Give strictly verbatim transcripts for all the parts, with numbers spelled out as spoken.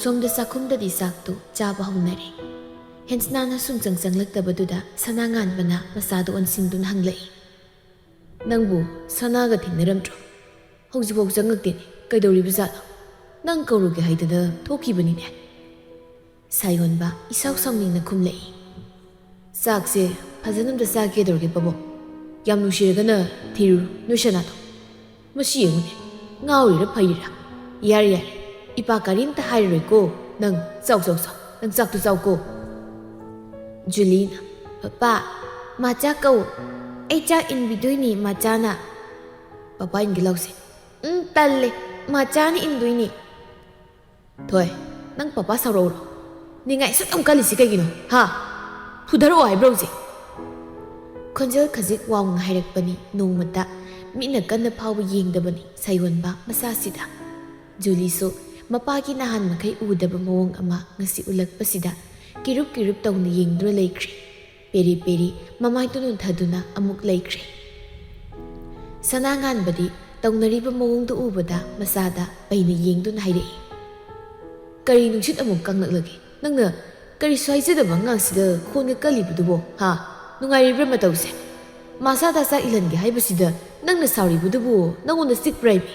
ꯁꯣꯝꯗ ꯆꯥꯛꯈꯨꯝꯗꯗꯤ ꯆꯥꯛꯇꯨ ꯆꯥꯕ ꯍꯧꯅꯔꯦ꯫ ꯍꯦꯟꯁꯅꯥꯅ ꯁꯨꯝ ꯆꯪ ꯆꯪꯂꯛꯇꯕꯗꯨꯗ ꯁꯅꯥ ꯉꯥꯟꯕꯅ ꯃꯆꯥꯗꯨ ꯑꯣꯟꯁꯤꯟꯗꯨꯅ ꯍꯪꯂꯛꯏ, "ꯅꯪꯕꯨ ꯁꯅꯥꯒ ꯊꯦꯡꯅꯔꯝꯗ꯭ꯔꯣ? ꯍꯧꯖꯤꯛꯐꯥꯎ ꯆꯪꯉꯛꯇꯦꯅꯦ, ꯀꯩꯗꯧꯔꯤꯕ ꯖꯥꯠꯅꯣ? ꯅꯪ ꯀꯧꯔꯨꯒꯦ ꯍꯥꯏꯗꯅ ꯊꯣꯛꯈꯤꯕꯅꯤꯅꯦ꯫" ꯁꯥꯌꯣꯟꯕ ꯏꯁꯥꯎ ꯁꯥꯎꯅꯤꯡꯅ ꯈꯨꯝꯂꯛꯏ, "ꯆꯥꯛꯁꯦ ꯐꯖꯅ ꯑꯝꯇ ꯆꯥꯒꯦꯗꯧꯔꯒꯦ ꯄꯥꯕꯨꯡ꯫ ꯌꯥꯝ ꯅꯨꯡꯁꯤꯔꯒꯅ ꯊꯤꯔꯨꯔꯣ ꯅꯣꯏ ꯁꯅꯥꯗꯣ꯫ ꯃꯁꯤ ꯌꯦꯡꯉꯨꯅꯦ, ꯉꯥꯎꯔꯤꯔ ꯐꯩꯔꯤꯔ? ꯌꯥꯔꯦ ꯌꯥꯔꯦ, ꯏꯄꯥ ꯀꯔꯤꯝꯇ ꯍꯥꯏꯔꯔꯣꯏꯀꯣ꯫ ꯅꯪ ꯆꯥꯎ ꯆꯥꯎ ꯆꯥꯎ, ꯅꯪ ꯆꯥꯛꯇꯨ ꯆꯥꯎꯀꯣ꯫" ꯖꯨꯂꯤꯅ, "ꯄꯄꯥ, ꯃꯥꯆꯥ ꯀꯧ꯫ ꯑꯩ ꯆꯥꯛ ꯏꯟꯕꯤꯗꯣꯏꯅꯤ ꯃꯥꯆꯥꯅ꯫" "ꯄꯄꯥ ꯏꯟꯒꯦ ꯂꯥꯎꯁꯦ꯫" "ꯎꯝ, ꯇꯜꯂꯦ, ꯃꯥꯆꯥꯅ ꯏꯟꯗꯣꯏꯅꯤ꯫" "ꯊꯣꯏ, ꯅꯪ ꯄꯄꯥ ꯁꯥꯎꯔꯛꯎꯔꯣ? ꯅꯤꯡꯉꯥꯏ ꯑꯁꯨꯛ ꯌꯥꯝ ꯀꯜꯂꯤꯁꯤ ꯀꯩꯒꯤꯅꯣ? ꯍꯥ? ꯐꯨꯗꯔꯛꯑꯣ ꯍꯥꯏꯕ꯭ꯔꯣ ꯍꯧꯖꯤꯛ?" ꯈꯣꯟꯖꯦꯜ ꯈꯖꯤꯛ ꯋꯥꯡꯅ ꯍꯥꯏꯔꯛꯄꯅꯤ ꯅꯣꯡꯃꯇ꯫ ꯃꯤꯠꯅ ꯀꯟꯅ ꯐꯥꯎꯕ ꯌꯦꯡꯗꯕꯅꯤ ꯁꯥꯌꯣꯟꯕ ꯃꯆꯥꯁꯤꯗ꯫ ꯖꯨꯂꯤꯁꯨ ꯃꯄꯥꯒꯤ ꯅꯍꯥꯟ ꯃꯈꯩ ꯎꯗꯕ ꯃꯑꯣꯡ ꯑꯃ ꯉꯁꯤ ꯎꯠꯂꯛꯄꯁꯤꯗ ꯀꯤꯔꯨꯞ ꯀꯤꯔꯨꯞ ꯇꯧꯅ ꯌꯦꯡꯗꯨꯅ ꯂꯩꯈ꯭ꯔꯦ꯫ ꯄꯦꯔꯤ ꯄꯦꯔꯤ ꯃꯃꯥꯏꯗꯨ ꯅꯣꯟꯊꯗꯨꯅ ꯑꯃꯨꯛ ꯂꯩꯈ꯭ꯔꯦ꯫ ꯁꯅꯥꯉꯥꯟꯕꯗꯤ ꯇꯧꯅꯔꯤꯕ ꯃꯑꯣꯡꯗꯨ ꯎꯕꯗ ꯃꯆꯥꯗ ꯄꯩꯅ ꯌꯦꯡꯗꯨꯅ ꯍꯥꯏꯔꯛꯏ, "ꯀꯔꯤ ꯅꯨꯡꯁꯤꯠ ꯑꯃꯨꯛ ꯀꯪꯂꯛꯂꯒꯦ? ꯅꯪꯅ ꯀꯔꯤꯁꯨ ꯍꯥꯏꯖꯗꯕ ꯑꯉꯥꯡꯁꯤꯗ ꯈꯣꯟꯒ ꯀꯜꯂꯤꯕꯗꯨꯕꯣ, ꯍꯥ? ꯅꯨꯡꯉꯥꯏꯔꯤꯕ꯭ꯔꯥ ꯃꯇꯧꯁꯦ? ꯃꯆꯥꯗ ꯆꯥꯛ ꯏꯜꯍꯟꯒꯦ ꯍꯥꯏꯕꯁꯤꯗ ꯅꯪꯅ ꯁꯥꯎꯔꯤꯕꯗꯨꯕꯨ ꯅꯪꯉꯣꯟꯗ ꯆꯤꯛꯄ꯭ꯔꯥ ꯏꯕꯤ?"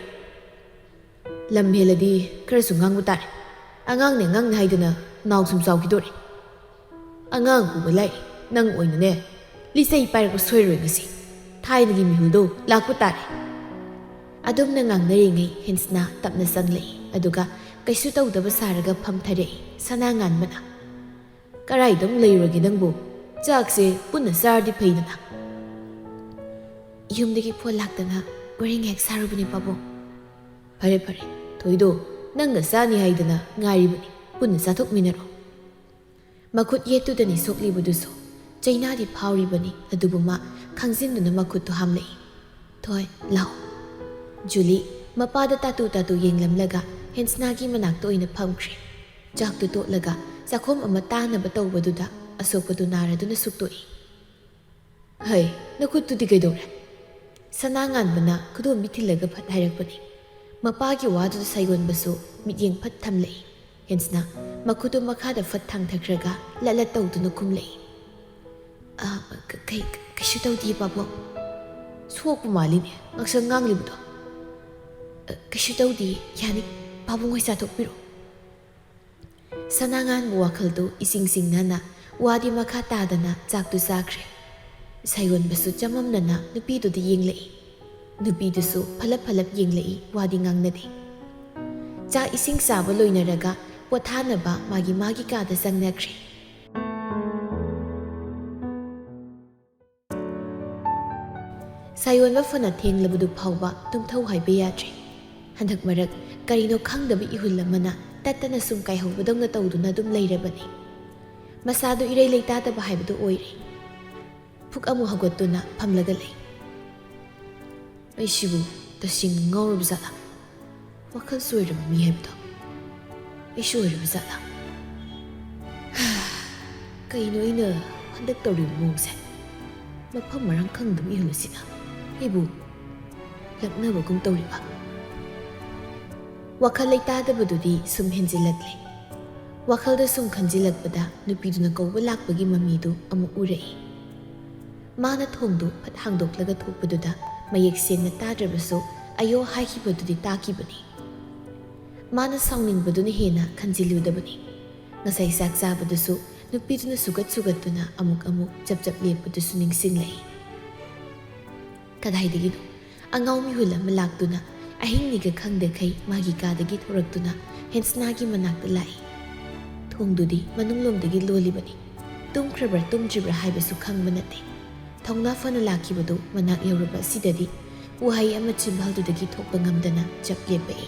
"ꯂꯝ ꯍꯦꯜꯂꯗꯤ ꯈꯔꯁꯨ ꯉꯥꯡꯕ ꯇꯥꯔꯦ꯫ ꯑꯉꯥꯡꯅꯦ ꯑꯉꯥꯡꯅꯦ ꯍꯥꯏꯗꯅ ꯅꯥꯎ ꯁꯨꯝ ꯆꯥꯎꯈꯤꯗꯣꯔꯦ꯫ ꯑꯉꯥꯡ ꯄꯨꯕ ꯂꯥꯏꯔꯤ, ꯅꯪ ꯑꯣꯏꯅꯅꯦ ꯂꯤꯆꯩ ꯄꯥꯏꯔꯛꯄ ꯁꯣꯏꯔꯣꯏ ꯉꯁꯤ꯫ ꯊꯥꯏꯅꯒꯤ ꯃꯤꯍꯨꯜꯗꯣ ꯂꯥꯛꯄ ꯇꯥꯔꯦ꯫" ꯑꯗꯨꯝꯅ ꯉꯥꯡꯅꯔꯤꯉꯩ ꯍꯦꯟꯁꯅ ꯇꯞꯅ ꯆꯪꯂꯛꯏ, ꯑꯗꯨꯒ ꯀꯩꯁꯨ ꯇꯧꯗꯕ ꯁꯥꯔꯒ ꯐꯝꯊꯔꯛꯏ ꯁꯅꯥꯉꯥꯟꯕꯅ꯫ "ꯀꯔꯥꯏꯗ ꯑꯃꯨꯛ ꯂꯩꯔꯨꯔꯒꯦ ꯅꯪꯕꯨ? ꯆꯥꯛꯁꯦ ꯄꯨꯟꯅ ꯆꯥꯔꯗꯤ ꯐꯩꯗꯅ꯫" "ꯌꯨꯝꯗꯒꯤ ꯐꯣꯟ ꯂꯥꯛꯇꯅ ꯋꯥꯔꯤ ꯉꯥꯏꯍꯥꯛ ꯁꯥꯔꯨꯕꯅꯦ ꯄꯥꯕꯨꯡ꯫" "ꯐꯔꯦ ꯐꯔꯦ, ꯊꯣꯏꯗꯣ ꯅꯪꯒ ꯆꯥꯅꯤ ꯍꯥꯏꯗꯅ ꯉꯥꯏꯔꯤꯕꯅꯤ, ꯄꯨꯟꯅ ꯆꯥꯊꯣꯛꯃꯤꯟꯅꯔꯣ꯫" ꯃꯈꯨꯠ ꯌꯦꯠꯇꯨꯗꯅꯤ ꯁꯣꯛꯂꯤꯕꯗꯨꯁꯨ꯫ ꯆꯩꯅꯥꯗꯤ ꯐꯥꯎꯔꯤꯕꯅꯤ, ꯑꯗꯨꯕꯨ ꯃꯥ ꯈꯪꯖꯤꯟꯗꯨꯅ ꯃꯈꯨꯠꯇꯨ ꯍꯥꯝꯂꯛꯏ꯫ "ꯊꯣꯏ, ꯂꯥꯛꯑꯣ꯫" ꯖꯨꯂꯤ ꯃꯄꯥꯗ ꯇꯥꯇꯨ ꯇꯥꯇꯨ ꯌꯦꯡꯂꯝꯂꯒ ꯍꯦꯟꯁꯅꯥꯒꯤ ꯃꯅꯥꯛꯇ ꯑꯣꯏꯅ ꯐꯝꯈ꯭ꯔꯦ꯫ ꯆꯥꯛꯇꯨ ꯇꯣꯠꯂꯒ ꯆꯥꯛꯈꯣꯝ ꯑꯃ ꯇꯥꯅꯕ ꯇꯧꯕꯗꯨꯗ ꯑꯁꯣꯛꯄꯗꯨ ꯅꯥꯔꯗꯨꯅ ꯁꯨꯛꯇꯣꯛꯏ꯫ "ꯍꯩ, ꯅꯈꯨꯠꯇꯨꯗꯤ ꯀꯩꯗꯧꯔꯦ?" ꯁꯅꯥꯉꯥꯟꯕꯅ ꯈꯨꯗꯣꯝꯕꯤ ꯊꯤꯜꯂꯒ ꯐꯠ ꯍꯥꯏꯔꯛꯄꯅꯤ꯫ ꯃꯄꯥꯒꯤ ꯋꯥꯗꯨꯗ ꯁꯥꯌꯣꯟꯕꯁꯨ ꯃꯤꯠꯌꯦꯡ ꯐꯠ ꯊꯝꯂꯛꯏ꯫ ꯍꯦꯟꯁꯅ ꯃꯈꯨꯠꯇꯨ ꯃꯈꯥꯗ ꯐꯠ ꯊꯥꯡꯊꯈ꯭ꯔꯒ ꯂꯠ ꯂꯠ ꯇꯧꯗꯨꯅ ꯈꯨꯝꯂꯛꯏ꯫ "ꯑ, ꯀ-, ꯀꯩ-, ꯀꯩꯁꯨ ꯇꯧꯗꯤꯌꯦ ꯄꯥꯕꯨꯡ꯫ ꯁꯣꯛꯄ ꯃꯥꯜꯂꯤꯅꯦ ꯉꯛꯁꯪ ꯉꯥꯡꯂꯤꯕꯗꯣ꯫" "ꯑ, ꯀꯩꯁꯨ ꯇꯧꯗꯤꯌꯦ, ꯌꯥꯅꯤ꯫ ꯄꯥꯕꯨꯡ ꯍꯣꯏ ꯆꯥꯊꯣꯛꯄꯤꯔꯣ꯫" ꯁꯅꯥꯉꯥꯟꯕ ꯋꯥꯈꯜꯗꯨ ꯏꯁꯤꯡ ꯁꯤꯡꯅꯅ ꯋꯥꯗꯤ ꯃꯈꯥ ꯇꯥꯗꯅ ꯆꯥꯛꯇꯨ ꯆꯥꯈ꯭ꯔꯦ꯫ ꯁꯥꯌꯣꯟꯕꯁꯨ ꯆꯃꯝꯅꯅ ꯅꯨꯄꯤꯗꯨꯗ ꯌꯦꯡꯂꯛꯏ꯫ ꯅꯨꯄꯤꯗꯨꯁꯨ ꯐꯂꯞ ꯐꯂꯞ ꯌꯦꯡꯂꯛꯏ, ꯋꯥꯗꯤ ꯉꯥꯡꯅꯗꯦ꯫ ꯆꯥꯛ ꯏꯁꯤꯡ ꯆꯥꯕ ꯂꯣꯏꯅꯔꯒ ꯄꯣꯊꯥꯅꯕ ꯃꯥꯒꯤ ꯃꯥꯒꯤ ꯀꯥꯗ ꯆꯪꯅꯈ꯭ꯔꯦ꯫ ꯁꯥꯌꯣꯟꯕ ꯐꯅ ꯊꯦꯡꯂꯕꯗꯨ ꯐꯥꯎꯕ ꯇꯨꯝꯊꯧ ꯍꯥꯏꯕ ꯌꯥꯗ꯭ꯔꯦ꯫ ꯍꯟꯗꯛ ꯃꯔꯛ ꯀꯔꯤꯅꯣ ꯈꯪꯗꯕ ꯏꯍꯨꯜ ꯑꯃꯅ ꯇꯠꯇꯅ ꯁꯨꯝ ꯀꯥꯏꯍꯧꯕꯗꯧꯅ ꯇꯧꯗꯨꯅ ꯑꯗꯨꯝ ꯂꯩꯔꯕꯅꯤ꯫ ꯃꯁꯥꯗꯨ ꯏꯔꯩ ꯂꯩꯇꯥꯗꯕ ꯍꯥꯏꯕꯗꯨ ꯑꯣꯏꯔꯦ꯫ ꯐꯨꯛ ꯑꯃꯨꯛ ꯍꯧꯒꯠꯇꯨꯅ ꯐꯝꯂꯒ ꯂꯩ꯫ "ꯑꯩꯁꯤꯕꯨ ꯇꯁꯦꯡꯅ ꯉꯥꯎꯔꯕ ꯖꯥꯠꯂꯥ? ꯋꯥꯈꯜ ꯆꯣꯏꯔꯕ ꯃꯤ ꯍꯥꯏꯕꯗꯣ ꯑꯩꯁꯨ ꯑꯣꯏꯔꯕ ꯖꯥꯠꯂꯥ? ꯀꯩꯅꯣ ꯑꯩꯅ ꯍꯟꯗꯛ ꯇꯧꯔꯤꯕ ꯃꯑꯣꯡꯁꯦ? ꯃꯐꯝ ꯃꯔꯥꯡ ꯈꯪꯗꯕ ꯏꯍꯨꯜ ꯑꯁꯤꯅ ꯑꯩꯕꯨ ꯂꯛꯅꯕꯒꯨꯝ ꯇꯧꯔꯤꯕ?" ꯋꯥꯈꯜ ꯂꯩꯇꯥꯗꯕꯗꯨꯗꯤ ꯁꯨꯝ ꯍꯦꯟꯖꯤꯜꯂꯛꯂꯦ꯫ ꯋꯥꯈꯜꯗ ꯁꯨꯝ ꯈꯟꯖꯤꯜꯂꯛꯄꯗ ꯅꯨꯄꯤꯗꯨꯅ ꯀꯧꯕ ꯂꯥꯛꯄꯒꯤ ꯃꯃꯤꯗꯨ ꯑꯃꯨꯛ ꯎꯔꯛꯏ꯫ ꯃꯥꯅ ꯊꯣꯡꯗꯨ ꯐꯠ ꯍꯥꯡꯗꯣꯛꯂꯒ ꯊꯣꯛꯄꯗꯨꯗ ꯃꯌꯦꯛ ꯁꯦꯡꯅ ꯇꯥꯗ꯭ꯔꯕꯁꯨ "ꯑꯌꯣ" ꯍꯥꯏꯈꯤꯕꯗꯨꯗꯤ ꯇꯥꯈꯤꯕꯅꯤ꯫ ꯃꯥꯅ ꯁꯥꯎꯅꯤꯡꯕꯗꯨꯅ ꯍꯦꯟꯅ ꯈꯟꯖꯤꯜꯂꯨꯗꯕꯅꯤ꯫ ꯉꯁꯥꯏ ꯆꯥꯛ ꯆꯥꯕꯗꯨꯁꯨ ꯅꯨꯄꯤꯗꯨꯅ ꯁꯨꯒꯠ ꯁꯨꯒꯠꯇꯨꯅ ꯑꯃꯨꯛ ꯑꯃꯨꯛ ꯆꯞ ꯆꯞ ꯂꯦꯞꯄꯗꯨꯁꯨ ꯅꯤꯡꯁꯤꯡꯂꯛꯏ꯫ ꯀꯗꯥꯏꯗꯒꯤꯅꯣ ꯑꯉꯥꯎ ꯃꯤꯍꯨꯜ ꯑꯃ ꯂꯥꯛꯇꯨꯅ ꯑꯍꯤꯡꯅꯤꯒ ꯈꯪꯗꯈꯩ ꯃꯥꯒꯤ ꯀꯥꯗꯒꯤ ꯊꯣꯔꯛꯇꯨꯅ ꯍꯦꯟꯁꯅꯥꯒꯤ ꯃꯅꯥꯛꯇ ꯂꯥꯛꯏ꯫ ꯊꯣꯡꯗꯨꯗꯤ ꯃꯅꯨꯡꯂꯣꯝꯗꯒꯤ ꯂꯣꯜꯂꯤꯕꯅꯤ꯫ ꯇꯨꯝꯈ꯭ꯔꯕ꯭ꯔꯥ ꯇꯨꯝꯗ꯭ꯔꯤꯕ꯭ꯔꯥ ꯍꯥꯏꯕꯁꯨ ꯈꯪꯕ ꯅꯠꯇꯦ꯫ ꯊꯧꯅꯥ ꯐꯅ ꯂꯥꯛꯈꯤꯕꯗꯨ ꯃꯅꯥꯛ ꯌꯧꯔꯕ ꯑꯁꯤꯗꯗꯤ ꯋꯥꯍꯩ ꯑꯃ ꯆꯤꯝꯕꯥꯜꯗꯨꯗꯒꯤ ꯊꯣꯛꯄ ꯉꯝꯗꯅ ꯆꯞ ꯂꯦꯞꯄꯛꯏ꯫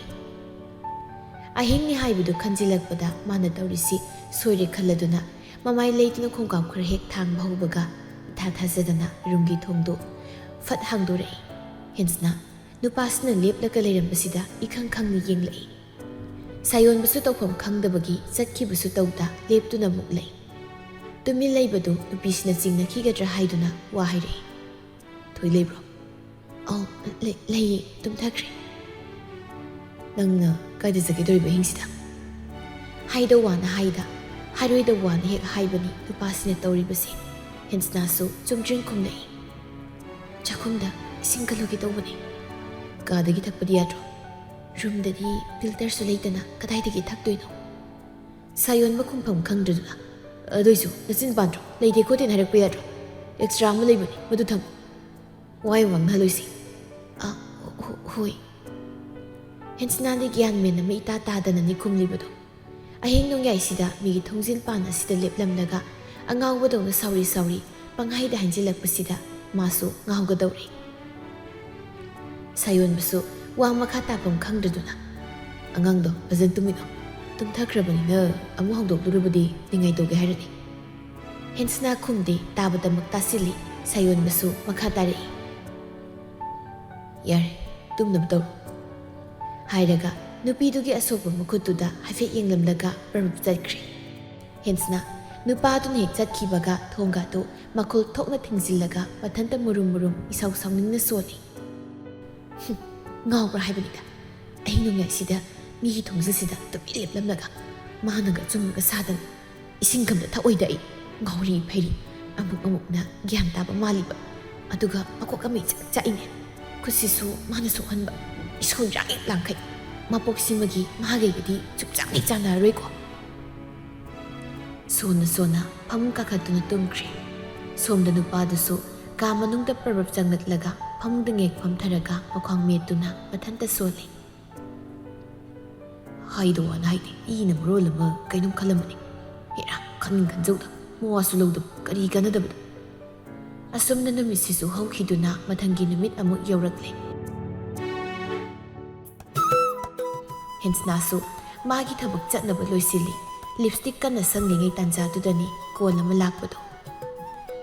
ꯑꯍꯤꯡꯅꯤ ꯍꯥꯏꯕꯗꯨ ꯈꯟꯖꯤꯜꯂꯛꯄꯗ ꯃꯥꯅ ꯇꯧꯔꯤꯁꯤ ꯁꯣꯏꯔꯦ ꯈꯜꯂꯗꯨꯅ ꯃꯃꯥꯏ ꯂꯩꯗꯨꯅ ꯈꯣꯡꯀꯥꯞ ꯈꯔ ꯍꯦꯛ ꯊꯥꯡꯕ ꯍꯧꯕꯒ ꯏꯊꯥ ꯊꯥꯖꯗꯅ ꯔꯨꯝꯒꯤ ꯊꯣꯡꯗꯨ ꯐꯠ ꯍꯥꯡꯗꯣꯔꯛꯏ꯫ ꯍꯦꯟꯁꯅ ꯅꯨꯄꯥꯁꯤꯅ ꯂꯦꯞꯂꯒ ꯂꯩꯔꯝꯕꯁꯤꯗ ꯏꯈꯪ ꯈꯪꯅ ꯌꯦꯡꯂꯛꯏ꯫ ꯁꯥꯌꯣꯟꯕꯁꯨ ꯇꯧꯐꯝ ꯈꯪꯗꯕꯒꯤ ꯆꯠꯈꯤꯕꯁꯨ ꯇꯧꯗ ꯂꯦꯞꯇꯨꯅ ꯑꯃꯨꯛ ꯂꯩ꯫ ꯇꯨꯃꯤꯟ ꯂꯩꯕꯗꯨ ꯅꯨꯄꯤꯁꯤꯅ ꯆꯤꯡꯅꯈꯤꯒꯗ꯭ꯔꯥ ꯍꯥꯏꯗꯨꯅ ꯋꯥ ꯍꯥꯏꯔꯛꯏ꯫ "ꯊꯣꯏ ꯂꯩꯕ꯭ꯔꯣ?" "ꯑꯧ, ꯂꯩ-, ꯂꯩꯌꯦ, ꯇꯨꯝꯊꯈ꯭ꯔꯦ꯫" "ꯅꯪꯅ ꯀꯥꯏꯗ ꯆꯠꯀꯦ ꯇꯧꯔꯤꯕ ꯑꯍꯤꯡꯁꯤꯗ?" ꯍꯥꯏꯗ ꯋꯥꯅ ꯍꯥꯏꯗ, ꯍꯥꯏꯔꯣꯏꯗ ꯋꯥꯅ ꯍꯦꯛ ꯍꯥꯏꯕꯅꯤ ꯅꯨꯄꯥꯁꯤꯅ ꯇꯧꯔꯤꯕꯁꯦ꯫ ꯍꯦꯟꯁꯅꯥꯁꯨ ꯆꯨꯝꯗ꯭ꯔꯤꯡ ꯈꯨꯝꯂꯛꯏ꯫ "ꯆꯥꯛꯈꯨꯝꯗ ꯏꯁꯤꯡ ꯀꯜꯂꯨꯒꯦ ꯇꯧꯕꯅꯤ꯫ ꯀꯥꯗꯒꯤ ꯊꯛꯄꯗꯤ ꯌꯥꯗ꯭ꯔꯣ? ꯔꯨꯝꯗꯗꯤ ꯐꯤꯜꯇꯔꯁꯨ ꯂꯩꯇꯅ ꯀꯗꯥꯏꯗꯒꯤ ꯊꯛꯇꯣꯏꯅꯣ?" ꯁꯥꯌꯣꯟꯕ ꯈꯨꯝꯐꯝ ꯈꯪꯗ꯭ꯔꯗꯨꯅ, "ꯑꯗꯨꯏꯁꯨ ꯅꯆꯤꯟ ꯄꯥꯟꯗ꯭ꯔꯣ? ꯂꯩꯇꯦ ꯈꯣꯠꯇꯦꯅ ꯍꯥꯏꯔꯛꯄ ꯌꯥꯗ꯭ꯔꯣ? ꯑꯦꯛꯁꯇ꯭ꯔꯥ ꯑꯃ ꯂꯩꯕꯅꯤ, ꯃꯗꯨ ꯊꯝꯃꯨ꯫ ꯋꯥ ꯌꯥꯝ ꯉꯥꯡꯅꯍꯜꯂꯣꯏꯁꯤ꯫" "ꯑ, ꯍꯣ-, ꯍꯣꯏ꯫" ꯍꯦꯟꯁꯅꯥꯗꯤ ꯒ꯭ꯌꯥꯟ ꯃꯦꯟ ꯑꯃ ꯏꯇꯥ ꯇꯥꯗꯅꯅꯤ ꯈꯨꯝꯂꯤꯕꯗꯣ꯫ ꯑꯍꯤꯡ ꯅꯣꯡꯌꯥꯏꯁꯤꯗ ꯃꯤꯒꯤ ꯊꯣꯡꯖꯤꯜ ꯄꯥꯟ ꯑꯁꯤꯗ ꯂꯦꯞꯂꯝꯂꯒ ꯑꯉꯥꯎꯕꯗꯧꯅ ꯁꯥꯎꯔꯤ ꯁꯥꯎꯔꯤ ꯄꯪꯍꯥꯏꯗ ꯍꯥꯏꯖꯤꯜꯂꯛꯄꯁꯤꯗ ꯃꯥꯁꯨ ꯉꯥꯎꯒꯗꯧꯔꯦ꯫ ꯁꯥꯌꯣꯟꯕꯁꯨ ꯋꯥ ꯃꯈꯥ ꯇꯥꯐꯝ ꯈꯪꯗ꯭ꯔꯗꯨꯅ, "ꯑꯉꯥꯡꯗꯣ ꯐꯖꯅ ꯇꯨꯝꯃꯤꯅꯣ? ꯇꯨꯝꯊꯈ꯭ꯔꯕꯅꯤꯅ ꯑꯃꯨꯛ ꯍꯧꯗꯣꯛꯂꯨꯔꯕꯗꯤ ꯅꯤꯡꯉꯥꯏ ꯇꯧꯒꯦ ꯍꯥꯏꯔꯅꯤ꯫" ꯍꯦꯟꯁꯅꯥ ꯈꯨꯝꯗꯦ, ꯇꯥꯕꯗꯃꯛ ꯇꯥꯁꯤꯜꯂꯤ꯫ ꯁꯥꯌꯣꯟꯕꯁꯨ ꯃꯈꯥ ꯇꯥꯔꯛꯏ꯫ "ꯌꯥꯔꯦ, ꯇꯨꯝꯅꯕ ꯇꯧꯔꯣ," ꯍꯥꯏꯔꯒ ꯅꯨꯄꯤꯗꯨꯒꯤ ꯑꯁꯣꯛꯄ ꯃꯈꯨꯠꯇꯨꯗ ꯍꯥꯏꯐꯦꯠ ꯌꯦꯡꯂꯝꯂꯒ ꯄ꯭ꯔꯞ ꯆꯠꯈ꯭ꯔꯦ꯫ ꯍꯦꯟꯁꯅ ꯅꯨꯄꯥꯗꯨꯅ ꯍꯦꯛ ꯆꯠꯈꯤꯕꯒ ꯊꯣꯡꯒꯥꯗꯨ ꯃꯈꯨꯜ ꯊꯣꯛꯅ ꯊꯤꯡꯖꯤꯜꯂꯒ ꯃꯊꯟꯇ ꯃꯨꯔꯨꯝ ꯃꯨꯔꯨꯝ ꯏꯁꯥꯎ ꯁꯥꯎꯅꯤꯡꯅ ꯁꯣꯜꯂꯤ꯫ "ꯍꯨꯝ, ꯉꯥꯎꯕ꯭ꯔꯥ ꯍꯥꯏꯕꯅꯤꯗ꯫ ꯑꯍꯤꯡ ꯅꯣꯡꯌꯥꯏꯁꯤꯗ ꯃꯤꯒꯤ ꯊꯣꯡꯖꯤꯜꯁꯤꯗ ꯇꯨꯃꯤꯟ ꯂꯦꯞꯂꯝꯂꯒ ꯃꯥꯅꯒ ꯑꯆꯨꯝꯕꯒ ꯁꯥꯗꯅ꯫ ꯏꯁꯤꯡ ꯀꯝꯗ ꯊꯛꯑꯣꯏꯗ ꯑꯩ꯫ ꯉꯥꯎꯔꯤ ꯐꯩꯔꯤ꯫ ꯑꯃꯨꯛ ꯑꯃꯨꯛꯅ ꯒ꯭ꯌꯥꯟ ꯇꯥꯕ ꯃꯥꯜꯂꯤꯕ꯫ ꯑꯗꯨꯒ ꯃꯀꯣꯛ ꯑꯃ ꯏꯆꯥꯛ ꯆꯥꯛꯏꯅꯦ꯫ ꯈꯨꯠꯁꯤꯁꯨ ꯃꯥꯅ ꯁꯣꯛꯍꯟꯕ꯫ ꯏꯁꯧ ꯌꯥꯛ ꯍꯦꯛ ꯂꯥꯡꯈꯩ꯫ ꯃꯄꯣꯛꯁꯤꯃꯒꯤ ꯃꯥꯒꯩꯒꯗꯤ ꯆꯨꯞ ꯆꯥꯛ ꯍꯦꯛ ꯆꯥꯟꯅꯔꯔꯣꯏꯀꯣ꯫" ꯁꯣꯟꯅ ꯁꯣꯟꯅ ꯐꯃꯨꯡ ꯀꯥꯈꯠꯇꯨꯅ ꯇꯨꯝꯈ꯭ꯔꯦ꯫ ꯁꯣꯝꯗ ꯅꯨꯄꯥꯗꯨꯁꯨ ꯀꯥ ꯃꯅꯨꯡꯗ ꯄ꯭ꯔꯞ ꯄ꯭ꯔꯞ ꯆꯪꯂꯛꯂꯒ ꯐꯃꯨꯡꯗ ꯉꯦꯛ ꯐꯝꯊꯔꯒ ꯃꯈ꯭ꯋꯥꯡ ꯃꯦꯠꯇꯨꯅ ꯃꯊꯟꯇ ꯁꯣꯜꯂꯤ꯫ "ꯍꯥꯏꯗ ꯋꯥꯅ ꯍꯥꯏꯗꯦ, ꯏꯅ ꯃꯔꯣꯜ ꯑꯃ ꯀꯩꯅꯣꯝ ꯈꯜꯂꯝꯕꯅꯤ꯫ ꯍꯦꯔꯥ, ꯈꯟꯅꯤꯡ ꯈꯟꯖꯧꯗ, ꯃꯋꯥꯁꯨ ꯂꯧꯗꯕ, ꯀꯔꯤ ꯀꯥꯟꯅꯗꯕꯗ?" ꯑꯁꯨꯝꯅ ꯅꯨꯃꯤꯠꯁꯤꯁꯨ ꯍꯧꯈꯤꯗꯨꯅ ꯃꯊꯪꯒꯤ ꯅꯨꯃꯤꯠ ꯑꯃꯨꯛ ꯌꯧꯔꯛꯂꯦ꯫ ꯍꯦꯟꯁꯅꯥꯁꯨ ꯃꯥꯒꯤ ꯊꯕꯛ ꯆꯠꯅꯕ ꯂꯣꯏꯁꯤꯜꯂꯤ꯫ ꯂꯤꯞꯁꯇꯤꯛ ꯀꯟꯅ ꯁꯪꯂꯤꯉꯩ ꯇꯥꯟꯖꯥꯗꯨꯗꯅꯤ ꯀꯣꯜ ꯑꯃ ꯂꯥꯛꯄꯗꯣ꯫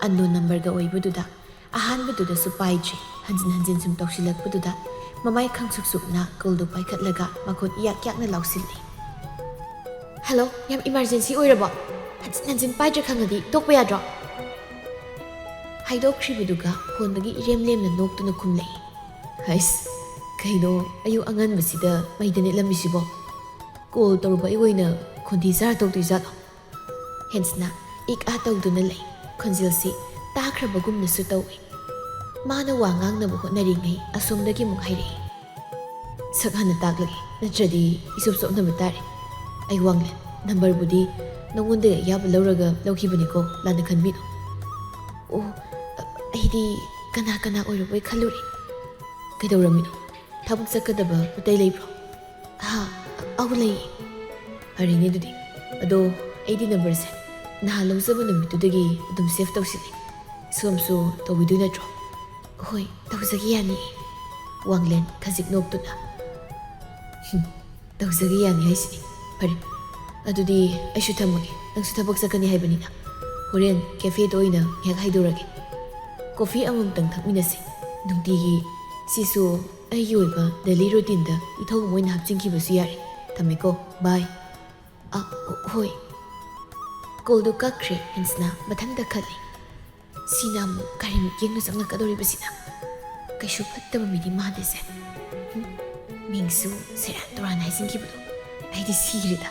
ꯑꯟꯅꯣꯟ ꯅꯝꯕꯔꯒ ꯑꯣꯏꯕꯗꯨꯗ ꯑꯍꯥꯟꯕꯗꯨꯗꯁꯨ ꯄꯥꯏꯗ꯭ꯔꯤ꯫ ꯍꯟꯖꯤꯟ ꯍꯟꯖꯤꯟ ꯁꯨꯝ ꯇꯧꯁꯤꯜꯂꯛꯄꯗꯨꯗ ꯃꯃꯥꯏ ꯈꯪꯁꯨꯛ ꯁꯨꯛꯅ ꯀꯣꯜꯗꯨ ꯄꯥꯏꯈꯠꯂꯒ ꯃꯈꯣꯟ ꯏꯌꯥꯛ ꯌꯥꯛꯅ ꯂꯥꯎꯁꯤꯜꯂꯤ꯫ "ꯍꯜꯂꯣ, ꯌꯥꯝ ꯏꯃꯥꯔꯖꯦꯟꯁꯤ ꯑꯣꯏꯔꯕꯣ? ꯍꯟꯖꯤꯟ ꯍꯟꯖꯤꯟ ꯄꯥꯏꯗ꯭ꯔꯦ ꯈꯪꯉꯗꯤ ꯇꯣꯛꯄ ꯌꯥꯗ꯭ꯔꯣ?" ꯍꯥꯏꯗꯣꯛꯈ꯭ꯔꯤꯕꯗꯨꯒ ꯐꯣꯟꯗꯒꯤ ꯏꯔꯦꯝ ꯂꯦꯝꯅ ꯅꯣꯛꯇꯨꯅ ꯈꯨꯝꯂꯛꯏ꯫ "ꯍꯩꯁ, ꯀꯩꯅꯣ ꯑꯌꯨꯛ ꯑꯉꯟꯕꯁꯤꯗ ꯃꯩꯗ ꯅꯦꯠꯂꯝꯃꯤꯁꯤꯕꯣ?" ꯀꯣꯜ ꯇꯧꯔꯨꯕ ꯑꯩ ꯑꯣꯏꯅ ꯈꯣꯟꯊꯤ ꯆꯥꯔ ꯇꯧꯗꯣꯏꯖꯥꯠꯂꯣ? ꯍꯦꯟꯁꯅ ꯏꯛ ꯑꯥ ꯇꯧꯗꯨꯅ ꯂꯩ꯫ ꯈꯣꯟꯖꯦꯜꯁꯤ ꯇꯥꯈ꯭ꯔꯕꯒꯨꯝꯅꯁꯨ ꯇꯧꯏ꯫ ꯃꯥꯅ ꯋꯥ ꯉꯥꯡꯅꯕ ꯍꯣꯠꯅꯔꯤꯉꯩ ꯑꯁꯣꯝꯗꯒꯤ ꯑꯃꯨꯛ ꯍꯥꯏꯔꯛꯏ꯫ "ꯁꯛ ꯍꯥꯟꯅ ꯇꯥꯛꯂꯒꯦ, ꯅꯠꯇ꯭ꯔꯗꯤ ꯏꯆꯣꯞ ꯆꯣꯞꯅꯕ ꯇꯥꯔꯦ꯫ ꯑꯩ ꯋꯥꯡꯂꯦꯟ, ꯅꯝꯕꯔꯕꯨꯗꯤ ꯅꯉꯣꯟꯗꯒꯤ ꯑꯌꯥꯕ ꯂꯧꯔꯒ ꯂꯧꯈꯤꯕꯅꯤꯀꯣ, ꯂꯥꯟꯅ ꯈꯟꯕꯤꯅꯨ꯫" "ꯑꯣ, ꯑ-, ꯑꯩꯗꯤ ꯀꯅꯥ ꯀꯅꯥ ꯑꯣꯏꯔꯕꯣꯏ ꯈꯜꯂꯨꯔꯦ꯫ ꯀꯩꯗꯧꯔꯝꯃꯤꯅꯣ? ꯊꯕꯛ ꯆꯠꯀꯗꯕ ꯑꯇꯩ ꯂꯩꯕ꯭ꯔꯣ?" "ꯍꯥ, ꯑꯧ ꯂꯩꯌꯦ꯫" "ꯐꯔꯦꯅꯦ ꯑꯗꯨꯗꯤ꯫ ꯑꯗꯣ ꯑꯩꯗꯤ ꯅꯝꯕꯔꯁꯦ ꯅꯍꯥꯟ ꯂꯧꯖꯕ ꯅꯨꯃꯤꯠꯇꯨꯗꯒꯤ ꯑꯗꯨꯝ ꯁꯦꯚ ꯇꯧꯁꯤꯜꯂꯦ꯫ ꯁꯣꯝꯁꯨ ꯇꯧꯕꯤꯗꯣꯏ ꯅꯠꯇ꯭ꯔꯣ?" "ꯍꯣꯏ, ꯇꯧꯖꯒꯦ, ꯌꯥꯅꯤꯌꯦ꯫" ꯋꯥꯡꯂꯦꯟ ꯈꯖꯤꯛ ꯅꯣꯛꯇꯨꯅ꯫ "ꯍꯨꯝ, ꯇꯧꯖꯒꯦ, ꯌꯥꯅꯤ ꯍꯥꯏꯁꯤꯅꯤ꯫ ꯐꯔꯦ, ꯑꯗꯨꯗꯤ ꯑꯩꯁꯨ ꯊꯝꯃꯒꯦ꯫ ꯅꯪꯁꯨ ꯊꯕꯛ ꯆꯠꯀꯅꯤ ꯍꯥꯏꯕꯅꯤꯅ꯫ ꯍꯣꯔꯦꯟ ꯀꯦꯐꯦꯗ ꯑꯣꯏꯅ ꯉꯥꯏꯍꯥꯛ ꯍꯥꯏꯗꯣꯔꯛꯀꯦ꯫ ꯀꯣꯐꯤ ꯑꯃꯃꯝꯇꯪ ꯊꯛꯃꯤꯟꯅꯁꯤ꯫ ꯅꯨꯡꯇꯤꯒꯤ ꯁꯤꯁꯨ ꯑꯩꯒꯤ ꯑꯣꯏꯕ ꯗꯦꯂꯤ ꯔꯨꯇꯤꯟꯗ ꯏꯊꯧ ꯑꯃ ꯑꯣꯏꯅ ꯍꯥꯞꯆꯤꯟꯈꯤꯕꯁꯨ ꯌꯥꯔꯦ꯫ ꯊꯝꯃꯦꯀꯣ, ꯕꯥꯏ꯫" "ꯑ, ꯍꯣꯏ꯫" ꯀꯣꯜꯗꯨ ꯀꯛꯈ꯭ꯔꯦ꯫ ꯍꯦꯟꯁꯅ ꯃꯊꯟꯇ ꯈꯜꯂꯤ, "ꯁꯤꯅ ꯑꯃꯨꯛ ꯀꯔꯤ ꯃꯤꯠꯌꯦꯡꯅ ꯆꯪꯂꯛꯀꯗꯧꯔꯤꯕꯁꯤꯅ? ꯀꯩꯁꯨ ꯐꯠꯇꯕ ꯃꯤꯗꯤ ꯃꯥꯟꯗꯦꯁꯦ꯫ ꯍꯨꯝ, ꯃꯤꯡꯁꯨ ꯁꯦꯔꯥꯟ ꯇꯨꯔꯥꯟ ꯍꯥꯏꯖꯤꯟꯈꯤꯕꯗꯣ ꯑꯩꯗꯤ ꯁꯤꯔꯦꯗ꯫"